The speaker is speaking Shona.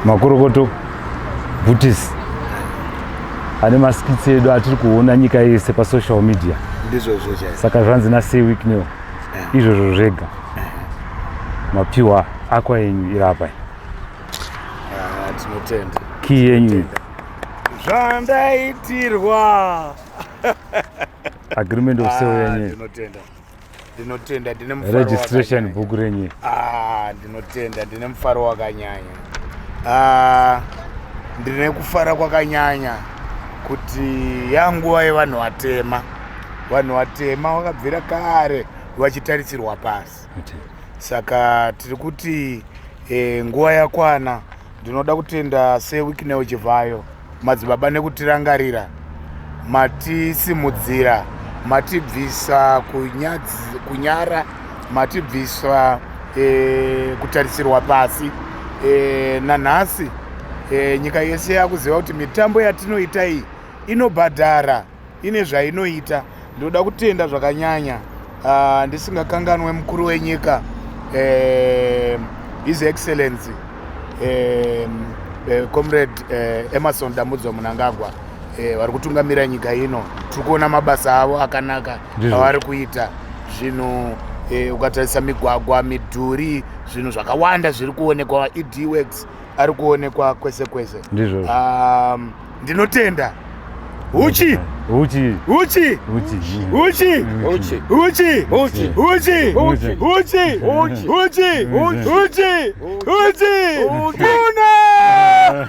Makorokoto Bhutis ane maskits edu atiri kuona nyika yese pasocial media. Ndizvozvo chaizvo. Saka zvanzi naSir Wicknell izvozvo zvega mapiwa akwa yenyu iri apa. Ah, tinotenda. Key yenyu Zvandaitirwa. Agreement of sale Ah, yenyu. Ndinotenda. Ndinotenda ndine mufaro Registration wakanyanya. book renyu. Ah, ndinotenda ndine mufaro wakanyanya. Ah, ndine kufara kwakanyanya kuti yanguva yevanhu vatema. Vanhu vatema vakabvira kare vachitarisirwa pasi. Saka tiri kuti nguva yakwana. Ndinoda kutenda Sir Wicknell Chivhayo madzibaba nekutirangarira, matisimudzira, matibvisa kunyara, matibvisa kutarisirwa pasi. Nanhasi nyika yese yakuziva kuti mitambo yatinoita iyi inobhadhara, ine zvainoita. Ndinoda kutenda zvakanyanya, ndisingakanganwe mukuru wenyika, His Excellency Comrade Emmerson Dambudzo Mnangagwa, vari kutungamira nyika ino. Tiri kuona mabasa avo akanaka avari kuita. Zvinhu ukatarisa migwagwa, midhuri, zvinhu zvakawanda zviri kuonekwa, ED works ari kuonekwa kwese kwese. Ndinotenda. Huchi! Huchi! Huchi! Huchi! Huchi! Huchi! Huchi! Huchi! Huchi! Huchi! Huchi! Huchi! Huchi! Huchi! Huchi! Huchi! Muna!